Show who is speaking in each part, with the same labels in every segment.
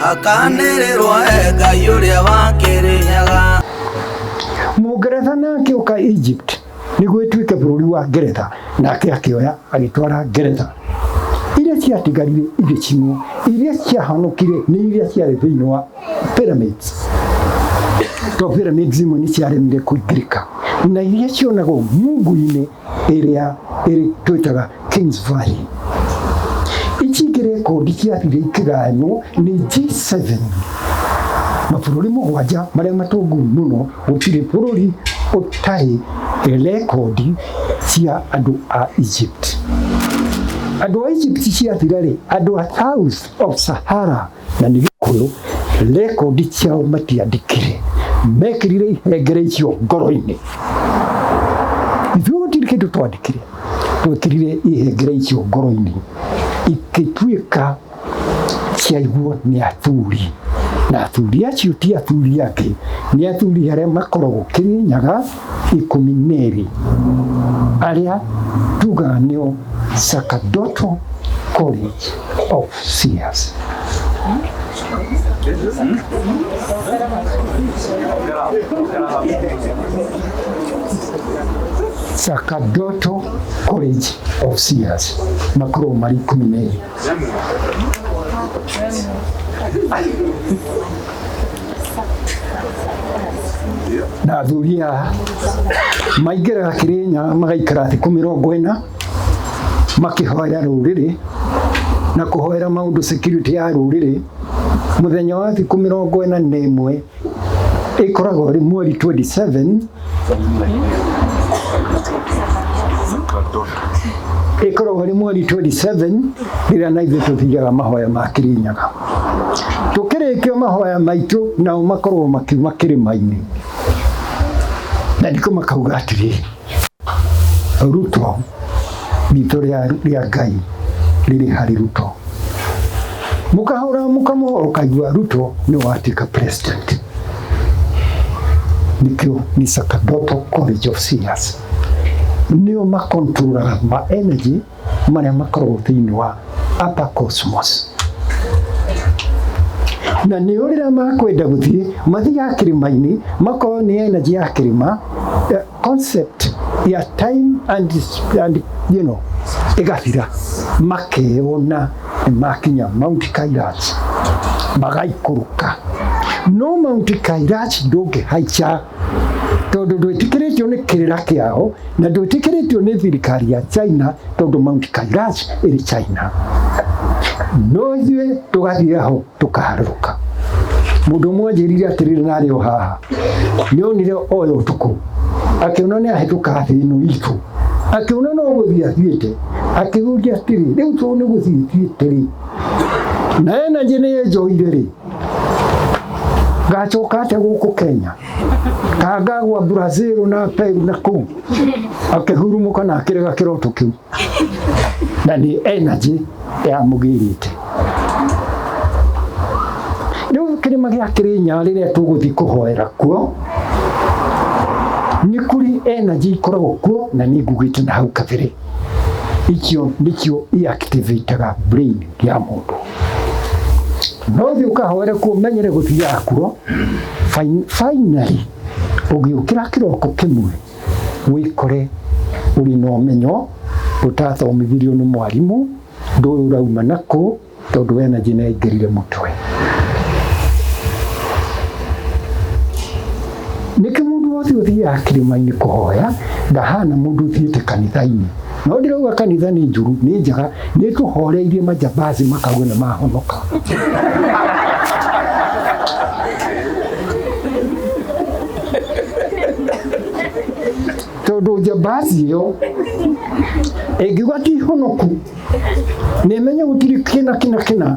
Speaker 1: Akanĩrĩrwo e Ngai ũrĩa wa Kĩrĩnyaga.
Speaker 2: Mũngeretha nake ũka Egypt nĩguo ĩtuĩke bũrũri wa Ngeretha, nake akĩoya agĩtwara Ngeretha. Iria ciatigarire igĩcinwo, iria ciahonokire nĩ iria ciarĩ thĩinĩ wa pyramids. To pyramids imwe nĩ ciaremire kũingĩrĩka, na iria cionagwo mungu-inĩ ĩrĩa ĩrĩ twĩtaga Kings Valley. Ici ingĩ rekondi ciathire ikĩgayanwo nĩ G7, mabũrũri mũgwanja marĩa matongu mũno. Gũtirĩ bũrũri ũtarĩ rekondi cia andũ a Egypt. Andũ a Egypt ciathira rĩ, andũ a South of Sahara na nĩ Gĩkũyũ, rekondi ciao matiandĩkire, mekĩrire ihengere icio ngoro-inĩ. Ithuĩ gũtirĩ kĩndũ twandĩkire, twekĩrire ihengere icio ngoro-inĩ ikĩtuĩka ciaiguo nĩ athuri, na athuri acio ti athuri angĩ, nĩ athuri arĩa makoragwo Kĩrĩnyaga 12, arĩa tugaga nĩo Sacerdotal College of Seers. Sacerdotal College of Seers makoragwo marĩ 12. Na athuri aya maingĩraga Kĩrĩnyaga magaikara thikũ 40 makĩhoera rũrĩrĩ na kũhoera maũndũ security ya rũrĩrĩ. Mũthenya wa thikũ 41 ĩkoragwo ĩrĩ mweri 27, ĩkoragwo ĩrĩ mweri 27 rĩrĩa na ithuĩ tũthiaga mahoya ma Kĩrĩnyaga. Tũkĩrĩkia mahoya maitũ, nao makoragwo makiuma kĩrĩma-inĩ na nĩkĩo makauga atĩrĩ, Ruto, ritho rĩa Ngai rĩrĩ harĩ Ruto. Mũkahũra mũkamũhũra, ũkaigua Ruto nĩ watuĩka president. Nĩkĩo nĩ Sacerdotal College of Seers, nĩo makontrolaga ma energy marĩa makoragwo thĩinĩ wa upper cosmos, na nĩ rĩrĩa makwenda gũthiĩ mathiaga kĩrĩma-inĩ, makorwo nĩ energy ya kĩrĩma, concept ya time and ĩgathira, makeyona nĩ makinya Mount Kailash, magaikũrũka. No Mount Kailash ndũngĩhaica tondũ ndwĩtĩkĩrĩtio nĩ kĩrĩra kĩao na ndwĩtĩkĩrĩtio nĩ thirikari ya China, tondũ Mount Kailash ĩrĩ China. No ithuĩ tũgathiĩ ho tũkaharũrũka. Mũndũ ũmwe anjĩrire atĩrĩrĩ, narĩ o haha nĩonire oyo ũtukũ, akĩona nĩ ahĩtũka thĩ ĩno itũ, akĩona no gũthiĩ athiĩte, akĩũria atĩrĩ, rĩu tondũ nĩ gũthiĩ thiĩte rĩ, na energy nĩ ĩnjoire rĩ, ngacoka atĩa gũkũ Kenya? Kangagwa Brazil na Peru na kũu. Akĩhurumũka na akĩrega kĩroto kĩu, na nĩ energy yamũgĩrĩte. Rĩu kĩrĩma gĩa Kĩrĩnyaga rĩrĩa tũgũthiĩ kũhoera kuo, nĩ kũrĩ energy ikoragwo kuo, na nĩ ngugĩte na hau kabere, icio nĩcio iactivataga brain ya mũndũ. No thiĩ ũkahoere kuo, menyere gũthiaga kuo. Finally ũgĩũkĩra kĩroko kĩmwe, wĩkore ũrĩ na ũmenyo ũtathomithirio nĩ mwarimũ, ndũĩ ũrauma nakũ, tondũ energy nĩ yaingĩrire mũtwe. Nĩkĩ mũndũ wothe ũthiaga kĩrĩma-inĩ kũhoya ndahana mũndũ ũthiĩte kanitha-inĩ? No ndĩrauga kanitha nĩ njũru, nĩ njega, nĩ tũhoreirie majambazi makauga nĩ mahonoka. Tondũ njambazi ĩyo ĩngiuga ti honoku, nĩ menye gũtirĩ kĩna kĩna kĩna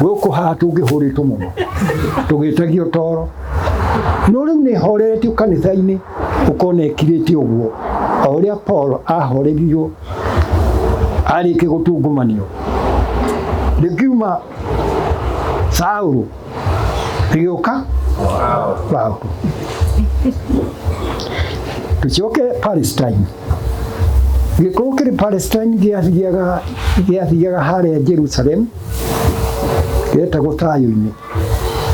Speaker 2: gũkũ haha tũngĩhũrĩtwo mũno tũgĩtagio toro. No rĩu nĩ horeretio kanitha-inĩ, ũkona ĩkirĩte ũguo, o ũrĩa Paul ahorerio arĩkia gũtungumanio, rĩkiuma Saũlũ rĩgĩũka Paulo. Tũcoke Palestine. Gĩkorwo kĩrĩ Palestine gĩathiaga harĩa Jerusalem. Gĩetagwo thayũ-inĩ.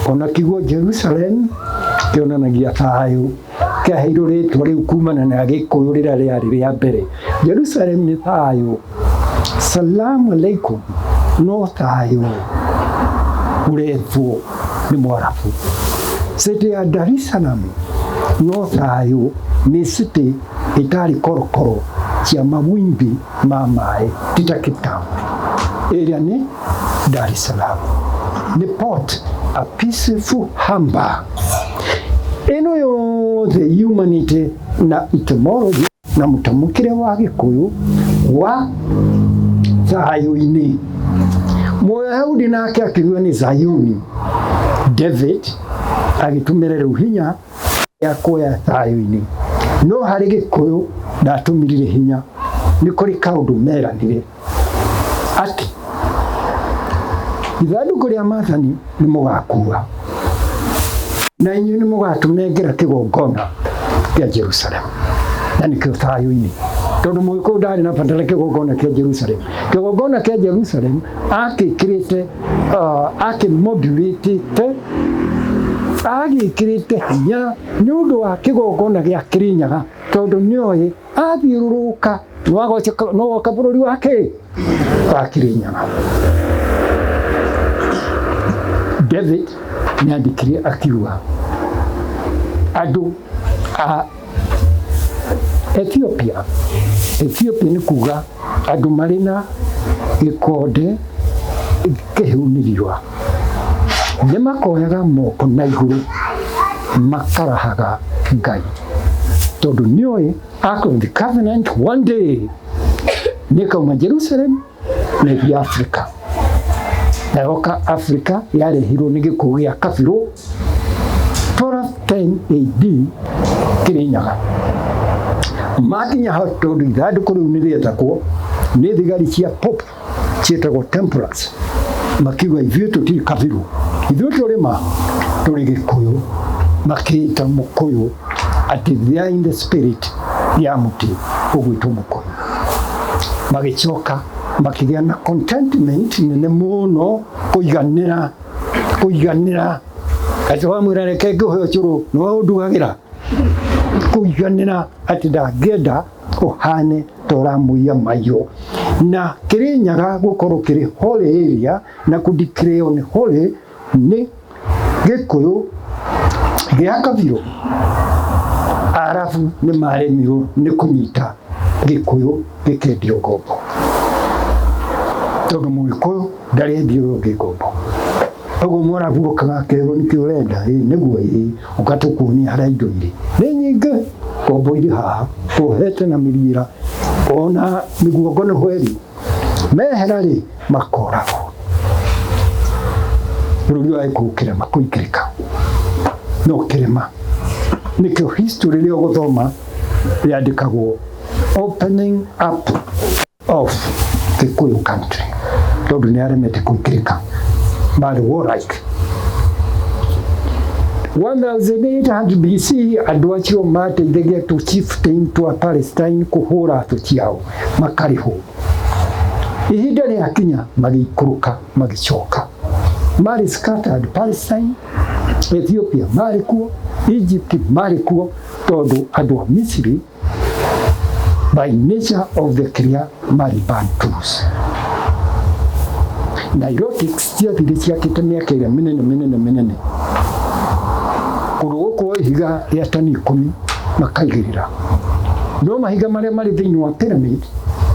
Speaker 2: Ona kiugo Jerusalem kĩonanagia thayũ, kĩaheirwo rĩtwa rĩu kumana na Gĩkũyũ rĩrĩa rĩarĩ rĩa mbere. Jerusalem nĩ thayũ. Salamu alaikum no thayũ ũrethwo nĩ Mwarabu. City ya Dar es Salaam no thayũ, nĩ city ĩtarĩ korokoro cia mawimbi ma maĩ, ti ta Cape Town. Ĩrĩa nĩ Dar es Salaam nĩ port, a peaceful harbor. Ĩno yothe yumanĩte na etymology na mũtamũkĩre wa Gĩkũyũ wa thayũ-inĩ. Mũyahudi nake akiuga nĩ Zayuni. David agĩtũmĩra rĩu hinya ya kuoya thayũ-inĩ. No harĩ Gĩkũyũ ndatũmĩrire hinya, nĩ kũrĩ kaũndũ meranire atĩ ithandũkũ rĩa maathani nĩ mũgakua na inyuĩ nĩ mũgatũnengera kĩgongona kĩa Jerusalem, na nĩkĩo thayũ-inĩ, tondũ mũgĩkũyũ ndarĩ na bata na kĩgongona kĩa Jerusalem. Kĩgongona kĩa Jerusalem akĩkĩrĩte akĩmodulĩtĩte agĩkĩrĩte hinya nĩ ũndũ wa kĩgongona gĩa Kĩrĩnyaga, tondũ nĩoĩ athiũrũrũka no goka bũrũri wa kĩ wa Kĩrĩnyaga. David nĩandĩkire akiuga andũ a Ethiopia, Ethiopia nĩ kuga andũ marĩ na gĩkonde kĩhĩu nĩ riũa, nĩ makoyaga moko na igũrũ makarahaga Ngai, tondũ nĩoĩ Ark of the Covenant one day nĩkauma Jerusalem na ĩthiĩ Africa, na yoka Africa yarehirwo nĩ gĩkũũ gĩa kabirũ 1210 AD Kĩrĩnyaga. Makinya hau, tondũ ithandũkũ rĩu nĩ rĩetagwo nĩ thigari cia Pope ciĩtagwo Templars, makiuga ithuĩ tũtirĩ kabirũ, ithuĩ tũrĩ ma tũrĩ Gĩkũyũ, makĩĩta mũkũyũ atĩ they are in the spirit ya mũtĩ ũgwĩtwo mũkũyũ. Magĩcoka makĩgĩa na contentment nene mũno, kũiganĩra, kũiganĩra. Atĩ wamwĩra reke ngũhe ũcũrũ nĩwe ũndugagĩra, kũiganĩra atĩ ndangĩenda ũhane ta ũramũiya maiyo. Na Kĩrĩnyaga gũkorwo kĩrĩ holy area na kũdeclare nĩ holy nĩ Gĩkũyũ gĩa kabirũ, Arabu nĩ maremirwo nĩ kũnyita Gĩkũyũ gĩkendio ngombo, tondũ Mũgĩkũyũ ndarendio ũyũ ũngĩ ngombo. Ũguo Mwarabu okaga akerwo nĩkĩ ũrenda, ĩ nĩguo ĩ ũgatũkuonia harĩa indo irĩ nĩ nyingĩ, ngombo irĩ haha tũhete na mĩriĩra ona mĩguongo nĩho ĩrĩ, mehera rĩ makoragwo bũrũri wa Gĩkũyũ kĩrema kũingĩrĩka no kĩrema. Nĩkĩo history rĩrĩa ũgũthoma yandĩkagwo opening up of Kikuyu country, tondũ nĩ aremete kũingĩrĩka, marĩ warlike. 1800 BC andũ acio mateithagia tũ chieftain twa Palestine kũhũra thũ ciao, makarĩhwo. Ihinda rĩakinya magĩikũrũka magĩcoka, marĩ scattered Palestine, Ethiopia marĩ kuo, Egypt marĩ kuo, tondũ andũ a Misiri by nature of the kĩrĩa marĩ Bantus. Nilotics ciathire ciakĩte mĩaka ĩrĩa mĩnene mĩnene mĩnene kũndũ gũkũ, ihiga rĩa tani 10 makaigĩrĩra, no mahiga marĩa marĩ thĩinĩ wa pyramid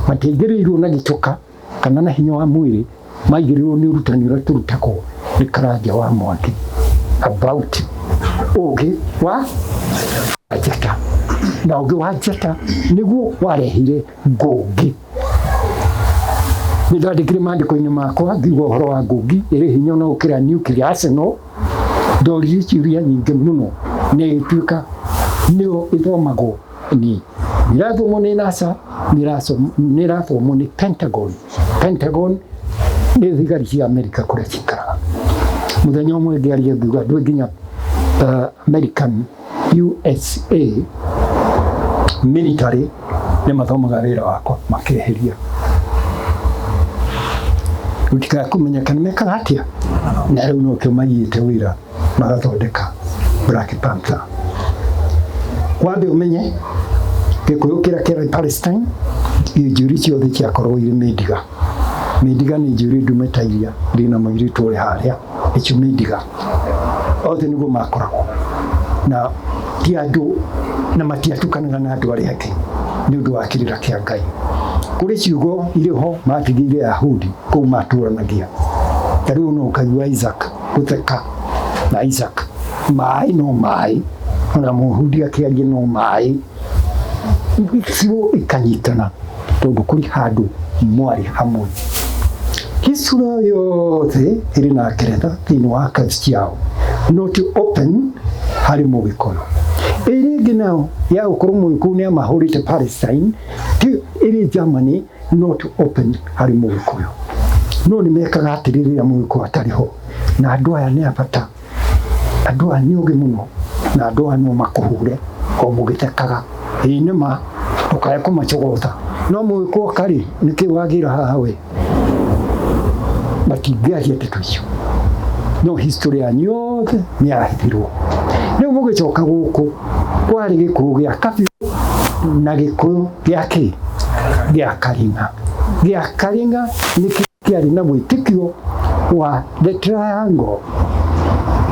Speaker 2: matiaigĩrĩirwo na gĩcoka kana na hinya wa mwĩrĩ, maigĩrĩirwo nĩ ũrutani ũrĩa tũrutagwo nĩ Karanja wa Mwangi about ũgĩ wa njata, na ũgĩ wa njata nĩguo warehire ngũngĩ. Nĩ ndandĩkire maandĩko-inĩ makwa ngiuga ũhoro wa ngũngi ĩrĩ hinya ona gũkĩra nuclear arsenal. Ndoririe ciũria nyingĩ mũno, na ĩgĩtuĩka nĩyo ĩthomagwo nĩ ĩrathomwo nĩ NASA, nĩ ĩrathomwo nĩ Pentagon. Pentagon nĩ thigari cia Amerika kũrĩa cikaraga. Mũthenya ũmwe ngĩaria ngiuga ndũ nginya American USA military nĩ mathomaga wĩra wakwa, makeheria rutikaga kũmenya kana mekaga atĩa. Na rĩu nokĩo maiyĩte wĩra magathondeka Black Panther. Wambe ũmenye Gĩkũyũ kĩrĩa kĩarĩ Palestine, njuĩrĩ ciothe ciakoragwo irĩ mĩndiga. Mĩndiga nĩ njuĩrĩ ndume ta iria irĩ na mũirĩtu ũrĩ harĩa, nĩcio mĩndiga. Othe nĩguo makoragwo na ti andũ, na matiatukanaga na andũ arĩa angĩ nĩ ũndũ wa kĩrĩra kĩa Ngai. Kũrĩ ciugo irĩ ho matigĩire Ayahudi kũu matũranagia. Ta rĩu no ũkaigua Isaac gũtheka na Isaac, maĩ no maĩ, ona Mũyahudi akĩaria no maĩ, ciugo ikanyitana tondũ kũrĩ handũ mwarĩ hamwe. History yothe ĩrĩ na Ngeretha thĩinĩ wa archives ciao, not open harĩ Mũgĩkũyũ. Ĩrĩa ĩngĩ nayo ya gũkorwo Mũgĩkũyũ nĩ amahũrĩte Palestine, ti ĩrĩ Germany, not open harĩ Mũgĩkũyũ. No nĩ mekaga atĩrĩ rĩrĩa Mũgĩkũyũ atarĩ ho, na andũ aya nĩ a bata, andũ aya nĩ ogĩ mũno, na andũ aya no makũhure o mũgĩthekaga. Ĩĩ nĩ ma, ndũkae kũmacogotha. No Mũgĩkũyũ akarĩ, nĩkĩ wagĩra haha we? Matingĩaria ndeto icio. No history yanyu yothe nĩ yahithirwo. Rĩu mũgĩcoka gũkũ, kwarĩ Gĩkũyũ gĩa Kabiũ na Gĩkũyũ gĩa kĩ? Gĩa Karinga. Gĩa Karinga nĩ kĩarĩ na wĩtĩkio wa the triangle,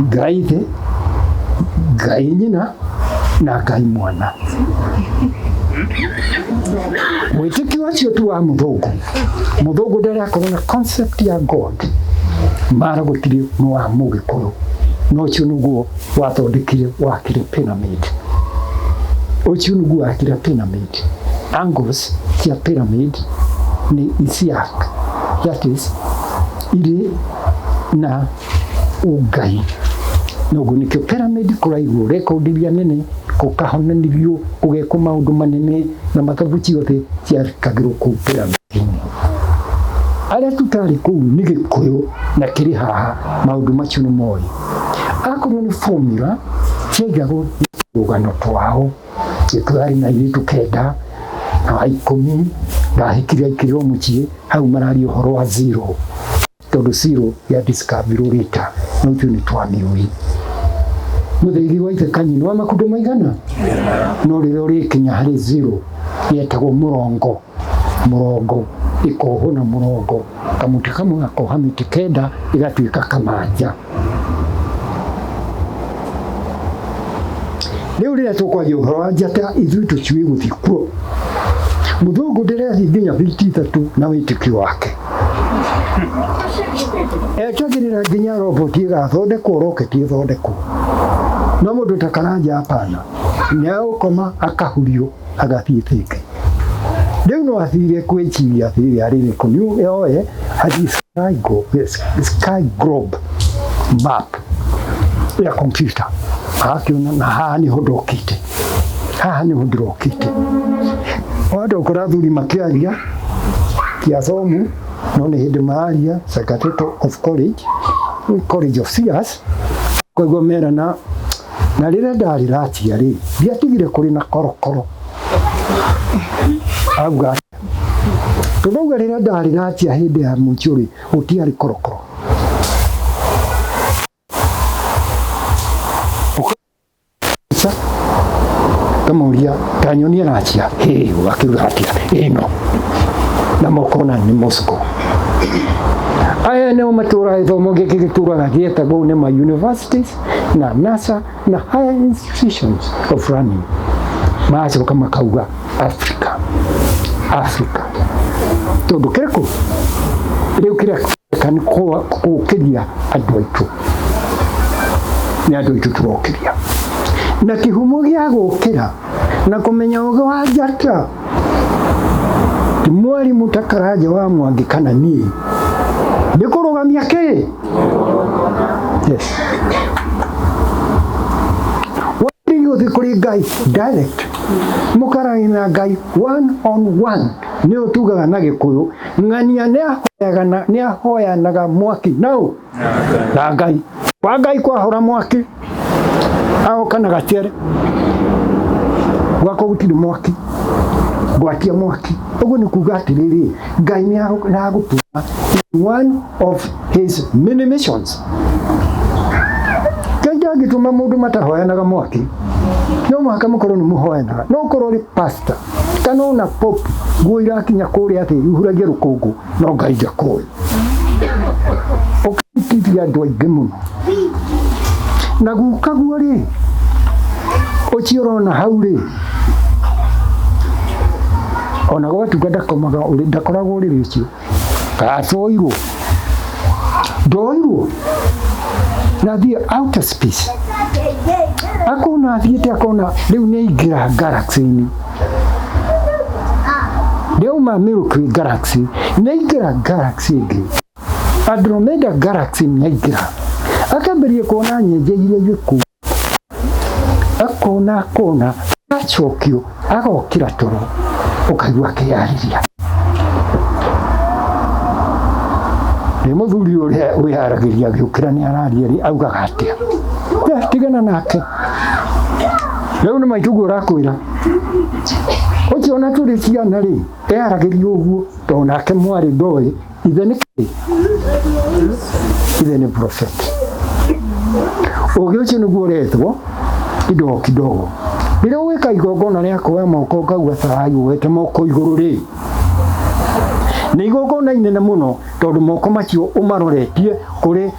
Speaker 2: Ngai ithe, Ngai nyina na Ngai mwana. Wĩtĩkio ũcio tu wa mũthũngũ. Mũthũngũ ndarĩ akorwo na concept ya God, mara gũtirĩ nĩ wa Mũgĩkũyũ. No ũcio nĩguo wathondekire wakire pyramid. Ũcio nĩguo wakire pyramid. Angles cia pyramid nĩ isiac, that is irĩ na ũngai. Noguo nĩkĩo pyramid kũraigwo rekondi iria nene, gũkahonanĩrio, gũgekwo maũndũ manene na mathabu ciothe ciarikagĩrwo kũu pyramid-inĩ. Arĩa tũtarĩ kũu nĩ Gĩkũyũ na kĩrĩ haha, maũndũ macio nĩ moĩ. Akorwo nĩ formula ciaigagwo rũgano twao. Gĩkũyũ arĩ na airĩtu 9 na wa 10 ndahikire aikire o mũciĩ, hau mararia ũhoro wa zero, tondũ zero ya discovery later, no ithuĩ nĩ twamĩũĩ. Mũthĩgi wa ithe Kanyi nĩ wa makundo maigana? No rĩrĩa ũrĩkinya harĩ zero yetagwo mũrongo, mũrongo ĩkohwo na mũrongo, kamũtĩ kamwe gakoha mĩtĩ 9 ĩgatuĩka kamanja. Rĩu rĩrĩa tũkwaria ũhoro wa njata, ithuĩ tũtiũĩ gũthiĩ kuo. Mũthũngũ ndĩrethiĩ nginya biti 3 na wĩtĩkio wake. Etagĩrĩra nginya roboti ĩgathondekwo, roketi ĩthondekwo. No mũndũ ta Karanja hapana, nĩ agũkoma akahurio agathiĩ thĩngĩ. Rĩu no athire kwĩciria atĩrĩrĩ, arĩ nĩkũ nĩ oe athiĩ sky globe map ya computer, agakĩona na haha nĩho ndokĩte, haha nĩho ndĩrokĩte. Wanda ũkora athuri makĩaria ti athomu, no nĩ hĩndĩ mararia Secretary of College, College of Seers, koguo merana na rĩrĩa ndarĩ Ratia rĩ, ndiatigire kũrĩ na korokoro. Auga tondũ rĩrĩa ndarĩ Ratia hĩndĩ ya mũico rĩ, gũtiarĩ korokoro. Kamuria kanyonia Ratia, hĩ ũgakĩruga atĩa ĩno na mokona nĩ Moscow. Aya nĩo matũraga gĩthomo gĩkĩ gĩtũraga gĩetagwo nĩ ma universities na NASA na higher institutions of learning. Magacoka makauga Africa, Africa, tondũ kĩrĩkũ rĩu kĩrĩa kĩreka nĩ kũũkĩria andũ aitũ, nĩ andũ aitũ tũrokĩria na kĩhumo gĩa gũkĩra na kũmenya ũgĩ wa njata ti mwarimũ ta Karanja wa Mwangi kana niĩ, nĩ kũrũgamia kĩ? Yes. Wambĩrĩria gũthiĩ kũrĩ Ngai direct, mũkaragia na Ngai one on one, nĩyo tugaga na Gĩkũyũ, ng'ania nĩ ahoyanaga mwaki nau na Ngai. Kwa Ngai kwahora mwaki agoka na gacere, gwakwa gũtirĩ mwaki. Ngwatia mwaki. Ũguo nĩ kuga atĩrĩrĩ, Ngai nĩ agũtũma in one of his many missions. Ngai ndangĩtũma mũndũ matahoyanaga mwaki. No mũhaka mũkorwo nĩ mũhoyanaga. No ũkorwo ũrĩ pastor kana ona pope, nguo irakinya kũrĩa thĩ ihuragia rũkũngũ, no Ngai ndakũĩ. Ũkĩtithia andũ aingĩ mũno. Na guka guo rĩ, ũcio ũrona hau rĩ, ona gwatuka ndakomaga ũrĩ ndakoragwo ũrĩrĩ ũcio gatoirwo ndoirwo na thiĩ outer space akona athiĩte akona rĩu nĩ aingĩra galaxy-inĩ nĩauma Milky Way galaxy nĩ aingĩra galaxy ĩngĩ Andromeda galaxy nĩ aingĩra akambĩrĩria kuona nyenje iria irĩ kũu akona akona acokio agokĩra toro ũkaigua akĩyarĩria nĩ mũthuri ũrĩa wĩyaragĩria agĩũkĩra nĩ araria rĩ augaga atĩa We, tigana nake rĩu nĩ maitũguo ũrakwĩra ũcio ona tũrĩ ciana rĩ eyaragĩria ũguo tondũ nake mwarĩ ndoĩ ithe nĩ kĩ ithe nĩ prophet ũgĩ ũcio nĩguo ũretwo kidogo kidogo rĩrĩa ũgwĩka igongona rĩa kuoya moko ũkauga thayũ wete moko igũrũ rĩ nĩ igongona inene mũno tondũ moko macio ũmaroretie kũrĩ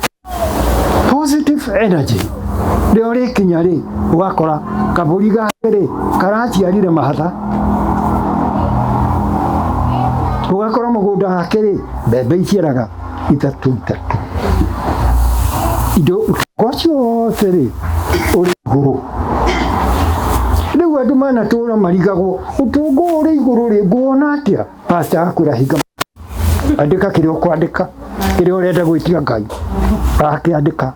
Speaker 2: positive energy rĩo rĩkinya rĩ ũgakora kabũri gake rĩ karaciarire mahatha ũgakora mũgũnda wake rĩ mbembe iciaraga ithatũ ithatũ indo ũtonga ũcio wothe rĩ ũrĩ igũrũ rĩu andũ manatũra marigagwo ũtonga ũyũ ũrĩ igũrũ rĩ nguona atĩa pastor akwĩra hinga andĩka kĩrĩa ũkwandĩka kĩrĩa ũrenda gwĩtia Ngai akĩandĩka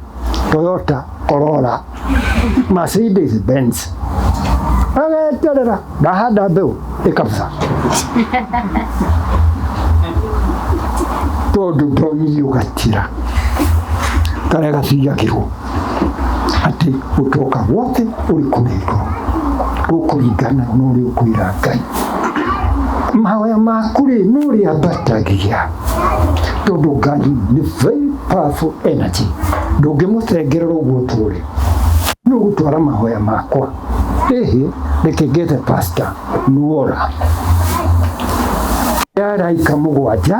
Speaker 2: Toyota Corolla Mercedes Benz ageterera ndahanda mbeũ ĩkabutha tondũ ndonirio gatira karĩa gathiyagĩrwo atĩ ũtonga wothe ũrĩ kũrĩa igũrũ ũkũringana na ũrĩa ũkwĩra Ngai mahoya maku rĩ no ũrĩambatagia tondũ Ngai nĩ very powerful energy ndũngĩmũthengerera ũguo tũrĩ nĩ ũgũtwara mahoya makwa ĩhĩ reke ngethe pastor nuora ya araika mũgwanja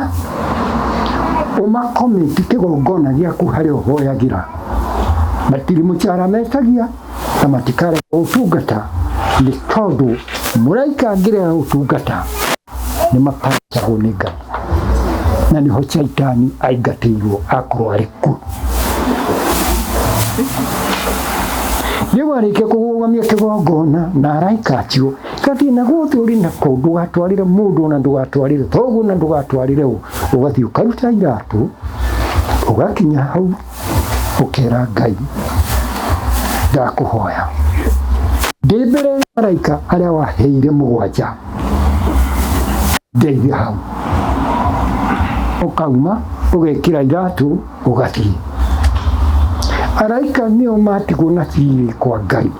Speaker 2: ũmakomiti kĩgongona gĩaku harĩa ũhoyagĩra matirĩ mũcara metagia na matikarega ũtungata nĩ tondũ mũraika angĩrega ũtungata nĩ maparacagwo nĩ Ngai na nĩho caitani aingatĩirwo akorwo arĩ kuo rĩu arĩkia kũrũgamia kĩgongona na araika acio gathiĩ na guothe ũrĩ nako ndũgatwarĩre mũndũ ona ndũgatwarĩre thoguo na ndũgatwarĩre ũ ũgathiĩ ũkaruta iratũ ũgakinya hau ũkera Ngai ndakũhoya ndĩ mbere ya araika arĩa waheire mũgwanja ndeithia hau ũkauma ũgekĩra iratũ ũgathiĩ araika nĩo matigwo na thiirĩ kwa Ngai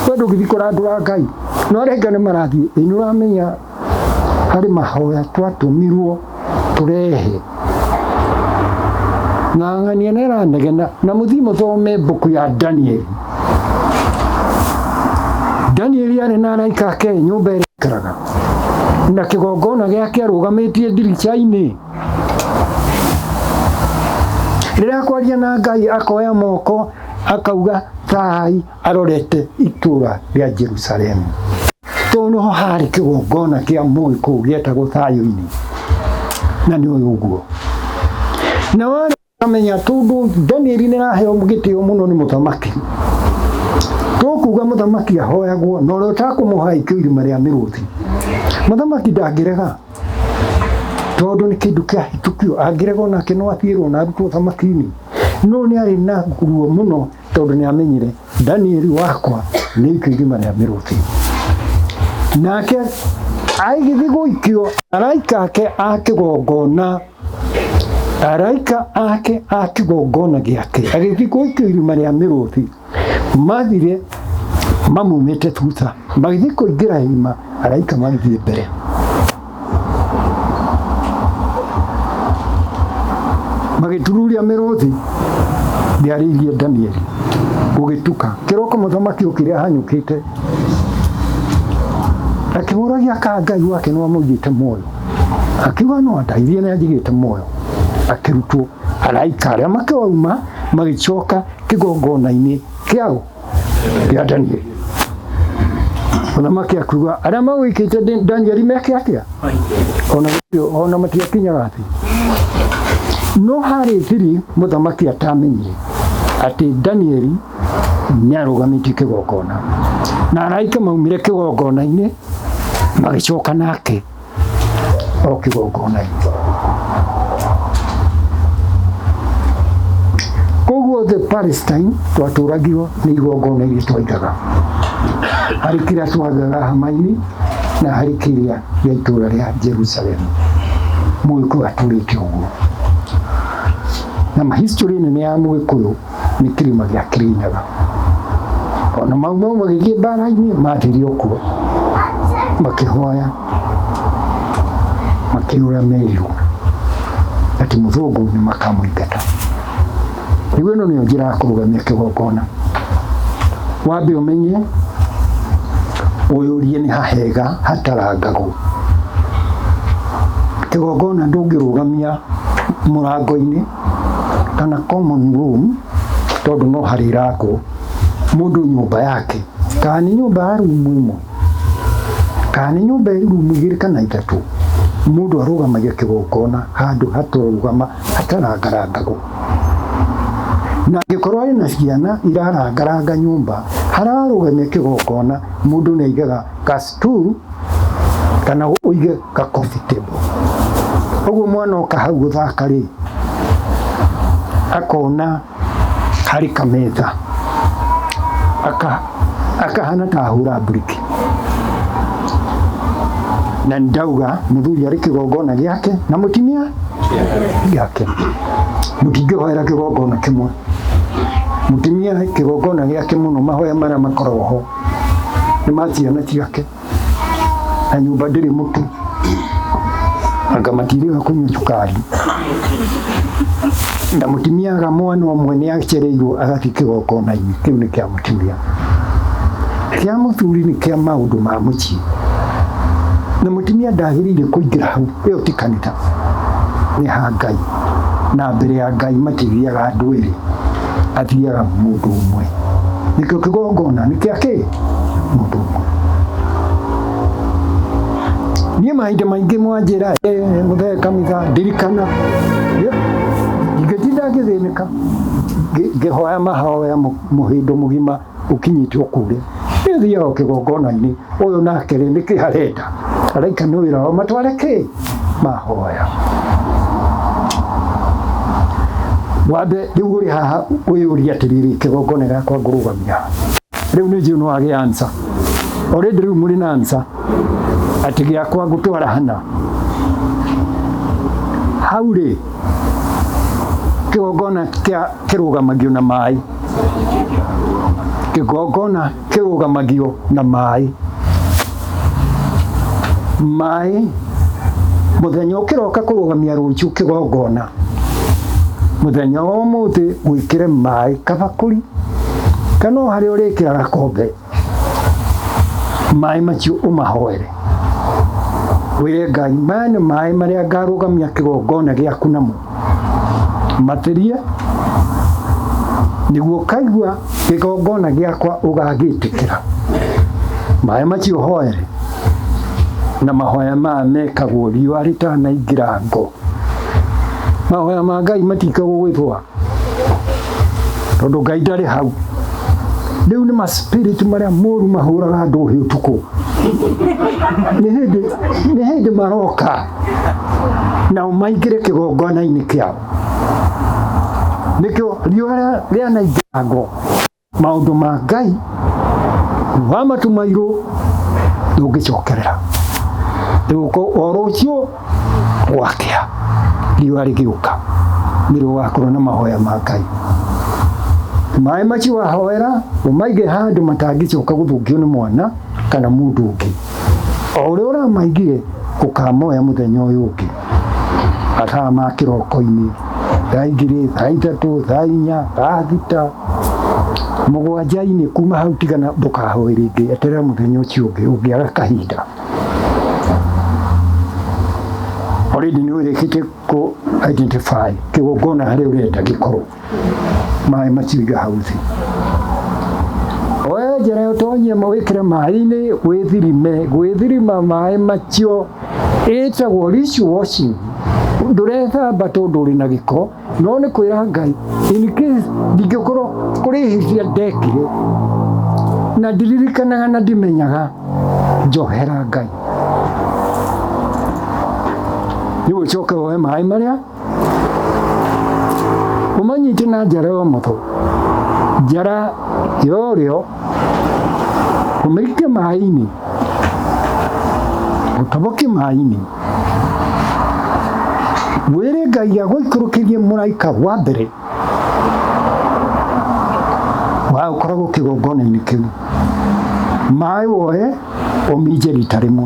Speaker 2: we ndũngĩthiĩ kũrandũra Ngai no arĩa angĩ nĩ marathiĩ ĩ nĩ ũramenya harĩ mahoya twatũmirwo tũrehe na ng'ania nĩ ĩranegena na mũthiĩ mũthome mbuku ya Danieli Danieli arĩ na araika ake nyũmba ĩrĩa aikaraga na kĩgongona gĩake arũgamĩtie ndirica-inĩ rĩrĩa akwaria na Ngai akoya moko akauga thai arorete itũra rĩa Jerusalemu tondũ nĩho harĩ kĩgongona kĩa mũgĩkũyũ gĩetagwo thayũ-inĩ na nĩ ũyũ ũguo na warĩ amenya tondũ Danieli nĩ araheo gĩtĩo mũno nĩ mũthamaki tũkuga mũthamaki ahoyagwo na ũrĩa ũtakũmũha aikio irima rĩa mĩrũthi mũthamaki ndangĩrega tondũ nĩ kĩndũ kĩahĩtũkio angĩrega onake no athiĩrwo na arutwo ũthamaki-inĩ no nĩ arĩ na ruo mũno tondũ nĩ amenyire Danieli wakwa nĩ aikio irima rĩa mĩrũthi nake agĩthiĩ gũikio araika ake a kĩgongona araika ake a kĩgongona gĩake agĩthiĩ gũikio irima rĩa mĩrũthi mathire mamumĩte thutha magĩthiĩ kũingĩra irima araika magĩthiĩ mbere. Magĩtururia mĩrũthi ndĩarĩirie Danieli. Gũgĩtuka kĩroko, mũthamaki okire ahanyũkĩte akĩmũragia ka Ngai wake nĩ wamũigĩte muoyo. Akiuga no andeithie, nĩ anjigĩte muoyo. Akĩrutwo araika arĩa makĩwauma magĩcoka kĩgongona-inĩ kĩao kĩa Danieli. Mũthamaki akiuga arĩa magũikĩte Danieli meke atĩa? Ona ona matiakinyaga thĩ. No harĩ thiri mũthamaki atamenyire atĩ Danieli nĩ arũgamĩtie kĩgongona, na araika maumire kĩgongona-inĩ magĩcoka nake o kĩgongona-inĩ. Koguo the Palestine twatũragio nĩ igongona iria twaigaga, harĩ kĩrĩa twagaga hama-inĩ na harĩ kĩrĩa gĩa itũũra rĩa Jerusalem. Mũgĩkũyũ atũrĩte ũguo, na ma history nene ya Mũgĩkũyũ nĩ kĩrĩma gĩa Kĩrĩnyaga. Ona mau mau magĩthiĩ mbara-inĩ, mathire okuo makĩhoya, makĩũra merirwo atĩ mũthũngũ nĩ makamũingata. Rĩu ĩno nĩyo njĩra ya kũrũgamia kĩgongona. Wambe ũmenye, ũyũrie nĩ hahega hatarangagwo. Kĩgongona ndũngĩrũgamia mũrango-inĩ kana common room, tondũ no harĩrangwo mũndũ nyũmba yake, kana nĩ nyũmba ya rumu ĩmwe, kana nĩ nyũmba ĩ rumu igĩrĩ kana ithatũ. Mũndũ arũgamagia kĩgongona handũ hatarũgama hatarangarangagwo. Na angĩkorwo arĩ na ciana irarangaranga nyũmba, hararũgamia kĩgongona, mũndũ nĩ aigaga ka stool kana ũige ka coffee table. Ũguo mwana oka hau gũthaka rĩ, akona harĩ kametha, akahana ta ahũra mburiki. Na ndauga mũthuri arĩ kĩgongona gĩake na mũtumia gĩake, mũtingĩhoera kĩgongona kĩmwe. Mũtumia kĩgongona gĩake mũno, mahoya marĩa makoragwo ho nĩ ma ciana ciake, na nyũmba ndĩrĩ mũtu, anga matirĩga kũnyua cukari. Na mũtumia aga mwana ũmwe nĩ acereirwo agathiĩ kĩgongona-inĩ kĩu, nĩ kĩa mũtumia. Kĩa mũthuri nĩ kĩa maũndũ ma mũciĩ, na mũtumia ndagĩrĩire kũingĩra hau. Ĩyo ti kanitha, nĩ ha Ngai, na mbere ya Ngai matithiaga andũ erĩ, athiaga mũndũ ũmwe. Nĩkĩo kĩgongona nĩ kĩa kĩ mũndũ ũmwe. Niĩ mahinda maingĩ mwanjĩra mũthee kanitha ndirikana, ingĩtinda ngĩthĩnĩka ngĩhoya mahoya mũhĩndo mũgima ũkinyĩte o kũrĩa. Niĩ thiaga o kĩgongona-inĩ, ũyũ nake rĩ, nĩkĩ arenda? Araika nĩ wĩra wao matware kĩ mahoya. Wambe rĩu ũrĩ haha wĩyũrie atĩrĩrĩ, kĩgongona gĩakwa ngũrũgamia ha? Rĩu nĩ njũĩ no wage answer. Already rĩu mũrĩ na answer atĩ gĩakwa ngũtwara hana. Hau rĩ, kĩgongona kĩa kĩrũgamagio na maĩ. Kĩgongona kĩrũgamagio na maĩ. Maĩ mũthenya ũkĩroka kũrũgamia rũciũ kĩgongona, mũthenya wa ũmũthĩ wĩkĩre maĩ kabakũri kana o harĩa ũrĩkĩra gakombe, maĩ macio ũmahoere, wĩre Ngai, maya nĩ maĩ marĩa ngarũgamia kĩgongona gĩaku namo, matĩrie nĩguo ũkaigua kĩgongona gĩakwa ũgagĩtĩkĩra. Maĩ macio hoere, na mahoya maya mekagwo riũa rĩtanaingĩra ngo. Mahoya ma Ngai matikagwo gwĩthũa, tondũ Ngai ndarĩ hau. Rĩu nĩ ma spirit marĩa moru mahũraga andũ hĩ ũtukũ, nĩ hĩndĩ maroka nao maingĩre kĩgongona-inĩ kĩao. Nĩkĩo riũa rĩanaingĩra ngo, maũndũ ma Ngai wa matu mairũ ndũngĩcokerera. Rĩu o rũciũ gwakĩa, riũa rĩgĩũka, nĩrĩo ũgakorwo na mahoya ma Ngai. Maĩ macio wahoera ũmaige handũ matangĩcoka gũthũkio nĩ mwana kana mũndũ ũngĩ. O ũrĩa ũramaigire, ũkamoya mũthenya ũyũ ũngĩ mathaa ma kĩroko-inĩ. Thaa 2, thaa 3, thaa 4, thaa 6, mũgwanja-inĩ. Kuma hau tigana, ndũkahoe rĩngĩ, eterera mũthenya ũcio ũngĩ ũngĩaga kahinda. Already nĩ ũrĩkĩtie kũ identify kĩgongona harĩa ũrenda gĩkorwo. Maĩ macio iga hau thĩ, oya njĩra ũtonyie wĩkĩre maĩ-inĩ, wĩthirime. Gwĩthirima maĩ macio ĩtagwo ritual washing. Ndũrethamba tondũ ũrĩ na gĩko, no nĩ kwĩra Ngai, in case ndingĩkorwo kũrĩ ihĩtia ndekire na ndiririkanaga na ndimenyaga, njohera Ngai. Rĩu ũcoke woe maĩ marĩa, ũmanyite na njara ya ũmotho, njara ya ũrĩo, ũmĩikie maĩ-inĩ, ũtobokie maĩ-inĩ, wĩre Ngai agũikũrũkĩrie mũraika wa mbere wa ũkoragwo kĩgongona-inĩ kĩu. Maĩ woe ũminje rita rĩmwe,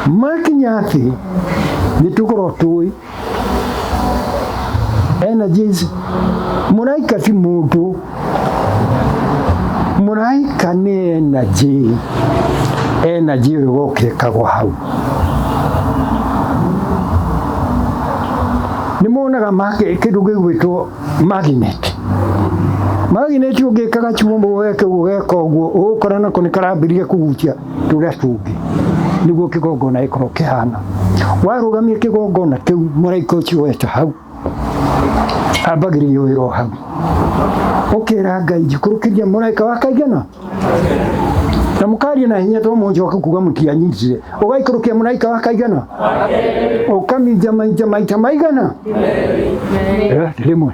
Speaker 2: makinya thĩ nĩ tũkorwo tũĩ energies. Mũraika ti mũndũ, mũraika nĩ energy. Energy ĩyo ĩgoka ĩkagwa hau. Nĩ monaga kĩndũ gĩgwĩtwo magnet. Magnet ũngĩka gacuma weke ũguo, geka ũguo, ũgũkora nako nĩ karambĩrĩria kũgucia tũrĩa tũngĩ. Nĩguo kĩgongona gĩkorwo kĩhana. Warũgamia kĩgongona kĩu, mũraika ũcio weta hau ambagĩrĩria wĩra o hau. Ũkĩra Ngai, njikũrũkĩria mũraika wa kaigana, na mũkaria na hinya to mũnjoke kuga mũtianyitire. Ũgaikũrũkia mũraika wa kaigana, ũkaminja mainja maita maigana? Rĩmwe.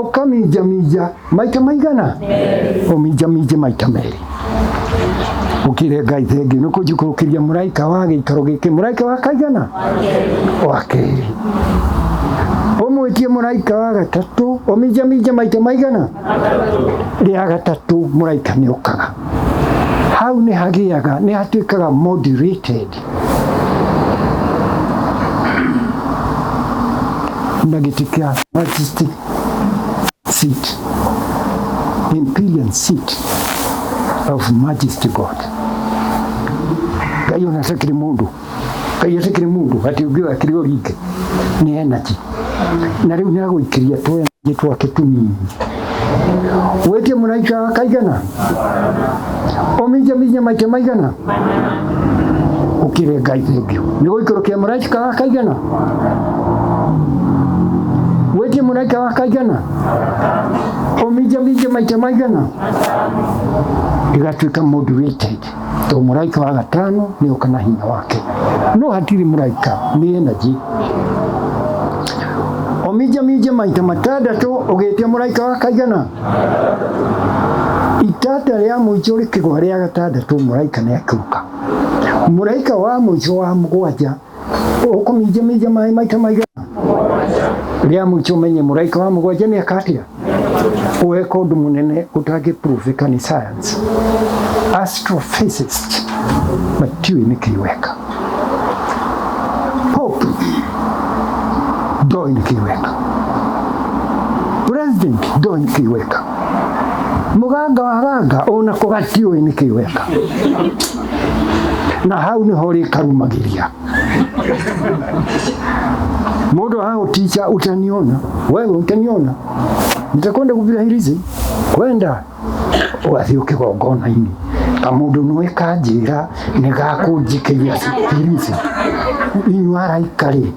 Speaker 2: Ũkaminjaminja maita maigana? Ũminjaminje maita merĩ, ũkĩre Ngai thengiũ nĩ kũnjikũrũkĩria mũraika wa gĩikaro gĩkĩ, mũraika wa kaigana, wa kerĩ. Ũmwĩtie mũraika wa gatatũ, ũminjaminje maita maigana? Rĩa gatatũ mũraika nĩ ũkaga hau, nĩ hagĩaga, nĩ hatuĩkaga moderated na gĩtĩ kĩa majestic seat, imperial seat of majesty God. Ngai ona atakĩrĩ mũndũ, Ngai atakĩrĩ mũndũ atĩ ũngĩ akĩrĩ o ringe, nĩ energy, na rĩu nĩ agũikĩria tũ energy twake tũnini. Wĩtie mũraika kaigana, ũminjaminje maita maigana, ũkĩre Ngai thengiũ nĩ gũikũrũkia mũraika wa kaigana. Wĩtie mũraika wa kaigana, ũminjaminje maita maigana, ĩgatuĩka moderated to mũraika wa gatano nĩ oka na hinya wake. No hatirĩ mũraika, nĩ energy. Ũminjaminje maita matandatũ, ũgĩtia mũraika wa kaigana. Itata rĩa mũico rĩkĩgwa rĩa gatandatũ, mũraika nĩ akĩũka. Mũraika wa mũico wa mũgwanja, ũkũminjaminja maĩ maita maigana? Rĩa mũico menye mũraika wa mũgwanja nĩ akatia weka ũndũ mũnene ũtangĩpruvĩka nĩ science. Astrophysicist matiũĩ nĩkĩ weka. Pope ndoĩ nĩkĩ weka. President ndoĩ nĩkĩ weka. Mũganga wa ganga onako gatiũĩ nĩkĩ weka. Na hau nĩho rĩkarumagĩria mũndũ agũticha, utaniona wewe, utaniona, nitakwenda kuvira hirizi kwenda ũgathiĩ kĩgongona-inĩ, kamũndũ nĩwe kanjĩra nĩ gakũnjikĩria hirizi. Inyuĩ araika rĩ,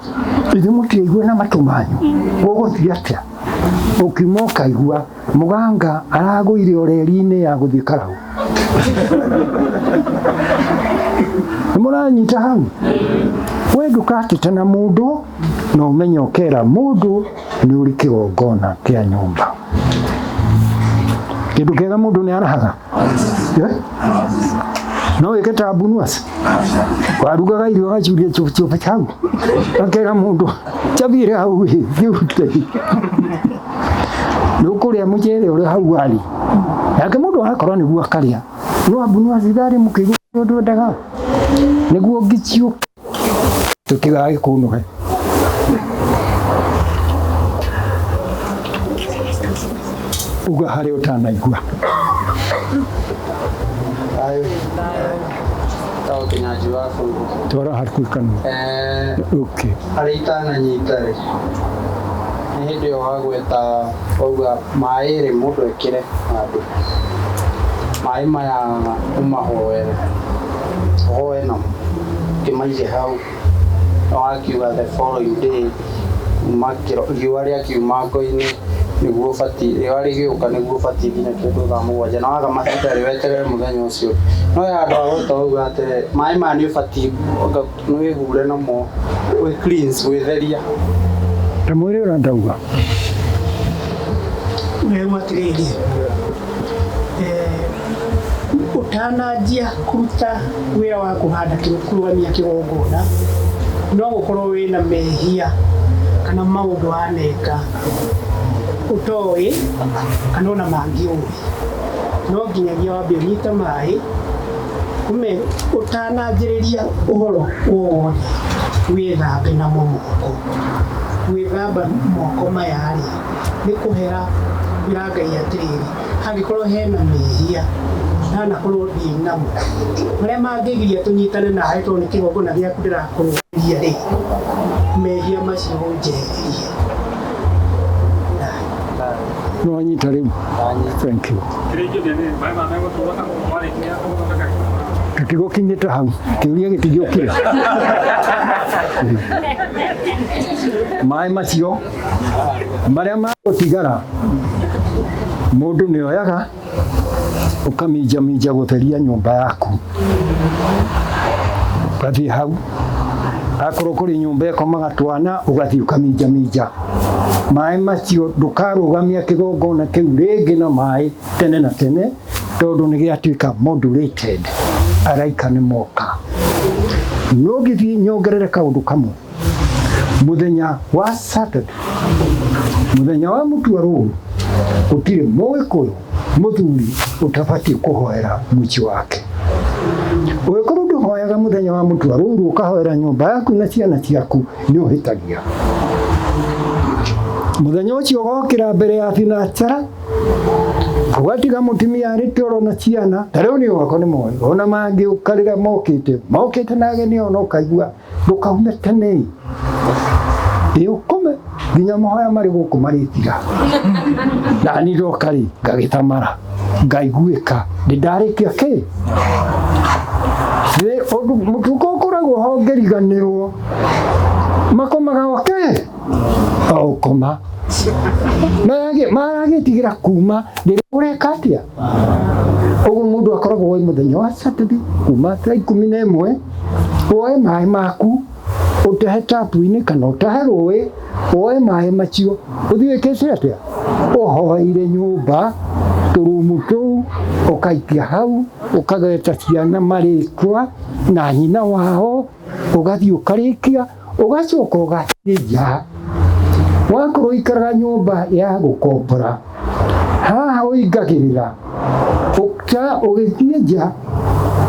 Speaker 2: ithuĩ mũtiraigua na matũ manyu? Gũgũthiĩ atĩa ũkiuma ũkaigua mũganga aragũire ũreri-inĩ ya gũthiĩ karau? Nĩ mũranyita hau? We ndũkatete na mũndũ, na ũmenye ũkera mũndũ nĩ ũrĩ kĩgongona kĩa nyũmba. Kĩndũ kĩega mũndũ nĩ arahaga. Eh? No wĩke ta Abunuasi, warugaga irio ũgacuria cuba hau, akera mũndũ cabire hau ĩ, thiĩ ũrute. Nĩ ũkũrĩa mũcere ũrĩa hau warĩ nake mũndũ agakorwo nĩguo akarĩa. No Abunuasi ndarĩ mũkĩgu, ũndũ endaga nĩguo ngicio tũtigagĩkũnũhe. Uga harĩa ũtanaigua.
Speaker 3: Thayũ. Tao Kĩnyanjui wa bũrũri.
Speaker 2: Twara hakuhĩ kanua. Okay.
Speaker 3: Harĩa itananyita rĩ, nĩ hĩndĩ ĩyo wagweta wauga maĩ rĩ mũndũ ekĩre handũ. Maĩ maya ũmahoere, ũhoe namo, ũkĩmaige hau. Na wakiuga the following day kuma riũa rĩakiuma ngo-inĩ nĩguo ũbatiĩ, riũa rĩgĩũka nĩguo ũbatiĩ nginya kĩndũ thaa 7 na waga mahinda rĩ weterere mũthenya ũcio. No he handũ wagweta wauga atĩ maĩ maya nĩ ũbatiĩ nĩ wĩhure namo, wĩ cleanse, gwĩtheria.
Speaker 2: Ta mwĩre ũrĩa ndauga.
Speaker 4: Rĩu atĩrĩrĩ, ũtananjia kũruta wĩra wa kũhanda kũrũgamia kĩgongona, no gũkorwo wĩna mehia kana maũndũ waneka ũtoĩ kana ona mangĩ ũĩ. No nginyagia wambe ũnyite maĩ ũtananjĩrĩria ũhoro wothe wĩthambe namo moko. Gwĩthamba moko maya rĩ, nĩ kũhera kwĩra Ngai atĩrĩrĩ, hangĩkorwo hena mehia ndanakorwo ndĩ namo marĩa mangĩgiria tũnyitane nawe tondũ nĩ kĩgongona gĩaku ndĩrakũrũgamĩria rĩ, mehia macio ũnjehererie.
Speaker 2: No wanyita rĩu. Thank you. Tũtigũkinyĩte hau, kĩũria gĩtingĩũkire. Maĩ macio marĩa magũtigara mũndũ nĩ oyaga ũkaminjaminja gũtheria nyũmba yaku, ũgathiĩ hau, akorwo kũrĩ nyũmba ĩkomaga twana ũgathiĩ ũkaminjaminja maĩ macio. Ndũkarũgamia kĩgongona kĩu rĩngĩ na maĩ tene na tene, tondũ nĩ gĩatuĩka modulated, araika nĩ moka. No ngĩthiĩ nyongerere kaũndũ kamwe, mũthenya wa Saturday, mũthenya wa mũtua rũũru, gũtirĩ mũgĩkũyũ mũthuri ũtabatiĩ kũhoera mũciĩ wake. Ũngĩkorwo ndũhoyaga mũthenya wa mũtua rũũru, ũkahoera nyũmba yaku na ciana ciaku, nĩ ũhĩtagia. Mũthenya ũcio ũgokĩra mbere ya thinacara, ũgatiga mũtumia arĩ toro na ciana. Ta rĩu niĩ gwakwa nĩ moĩ, ona mangĩũka rĩrĩa mokĩte mokĩte na ageni ona ũkaigua ndũkaume tene, ĩ ũkome nginya mahoya marĩ gũkũ marĩthira. Na niĩ ndoka rĩ ngagĩtamara ngaiguĩka ndĩ ndarĩkia kĩ ũndũ mũtuko ũkoragwo ho ngĩriganĩrwo makomaga oke o ũkoma maragĩtigĩra kuma rĩrĩa ũreka atĩa. Ũguo mũndũ akoragwo wĩ mũthenya wa Saturday kuma thaa 11, woe maĩ maku ũtehe tapu-inĩ kana ũtahe rũĩ, woe maĩ macio ũthiĩ wĩkĩte atĩa, ũhoeire nyũmba tũrumu tũu ũkaikia hau, ũkageta ciana marĩtwa na nyina wao, ũgathiĩ ũkarĩkia, ũgacoka ũgathiĩ nja. Wakorwo ũikaraga nyũmba ya gũkombora, haha ũingagĩrĩra ũgĩthiĩ nja,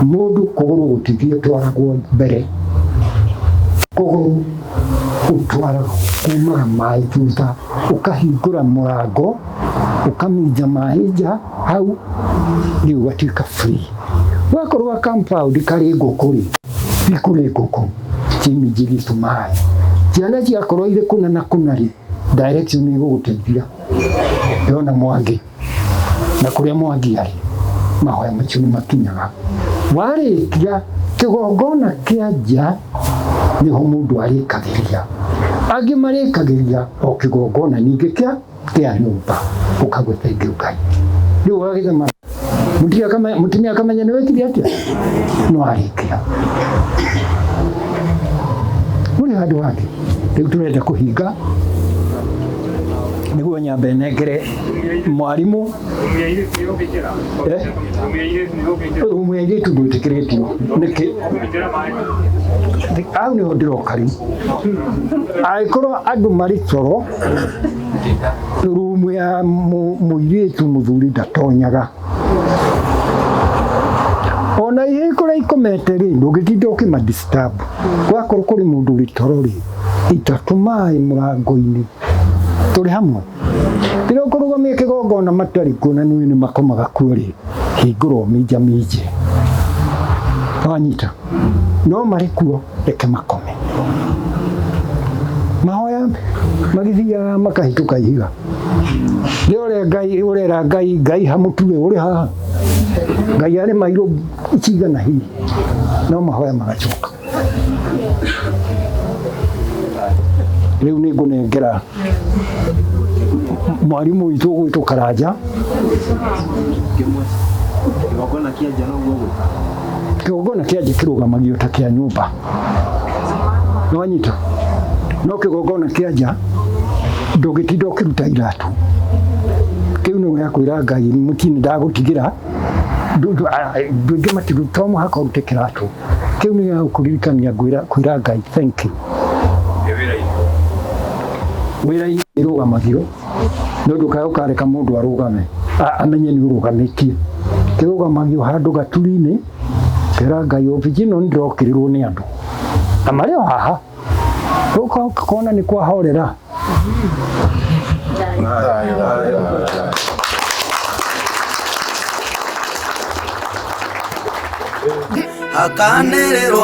Speaker 2: mũndũ kũgũrũ gũtithiĩ twaragwo mbere, kũgũrũ ũtwaragwo kumaga maĩ thutha, ũkahingũra mũrango ũkaminja maĩ nja hau, rĩu ũgatuĩka free. Wakorwo ga compound karĩ ngũkũ rĩ, ti kũrĩ ngũkũ ciminjĩrie tũmaĩ, ciana ciakorwo irĩ kũna na kũna rĩ, direction nĩ ĩgũgũteithia yona Mwangi na kũrĩa Mwangi arĩ, mahoya macio nĩ makinyaga. Warĩkia kĩgongona kĩa nja nĩho mũndũ arĩkagĩria, angĩ marĩkagĩria o kĩgongona ningĩ kĩa nyũmba, ũkagwe thank you Ngai. Rĩu ũgagĩthema mũtumia akamenya nĩ wekire atĩa, no arĩkia. Kũrĩ handũ hangĩ rĩu tũrenda kũhinga nĩguo nyambe nengere mwarimũ. Rumu ya airĩtu ndwĩtĩkĩrĩtio nĩkĩ? Hau nĩho ndĩroka rĩu. Angĩkorwo andũ marĩ toro, rumu ya mũirĩtu mũthuri ndatonyaga. Ona ihĩĩ kũrĩa ikomete rĩ, ndũngĩtinda ũkĩma disturb. Gwakorwo kũrĩ mũndũ ũrĩ toro rĩ, ita tũmaĩ mũrango-inĩ. Tũrĩ hamwe. Rĩrĩa ũkũrũgamia kĩgongona matarĩ kuo na nĩũĩ nĩ makomaga kuo rĩ, hingũra ũminjaminje. Wanyita? No marĩ kuo reke makome. Mahoya magĩthiaga makahĩtũka ihiga. Rĩrĩa ũrĩa Ngai ũrera Ngai Ngai hamũtue ũrĩ haha. Ngai arĩ mairũ cigana hihi. No mahoya magacoka. Rĩu nĩ ngũnengera mwarimũ witũ ũgwĩtwo Karanja.
Speaker 5: Kĩgongona kĩa nja noguo gwĩka.
Speaker 2: Kĩgongona kĩa nja kĩrũgamagio ta kĩa nyũmba. Nĩwanyita? No kĩgongona kĩa nja ndũngĩtinda ũkĩruta iratũ. Kĩu nĩ gĩa kwĩra Ngai mũtini ndagũtigĩra ndũingĩ matiru to mũhaka ũrute kĩratũ. Kĩu nĩ gĩa gũkũririkania kwĩra Ngai thank you. Wĩra-inĩ ĩrũgamagio nĩ ũndũ kaĩ ũkareka mũndũ arũgame amenye nĩ ũrũgamĩtie. Kĩrũgamagio handũ gaturi-inĩ kera Ngai obici ĩno nĩ ndĩrokĩrĩrwo nĩ andũ na marĩ o haha ũkona nĩ kwahorera.
Speaker 1: Hakanĩrĩrwo.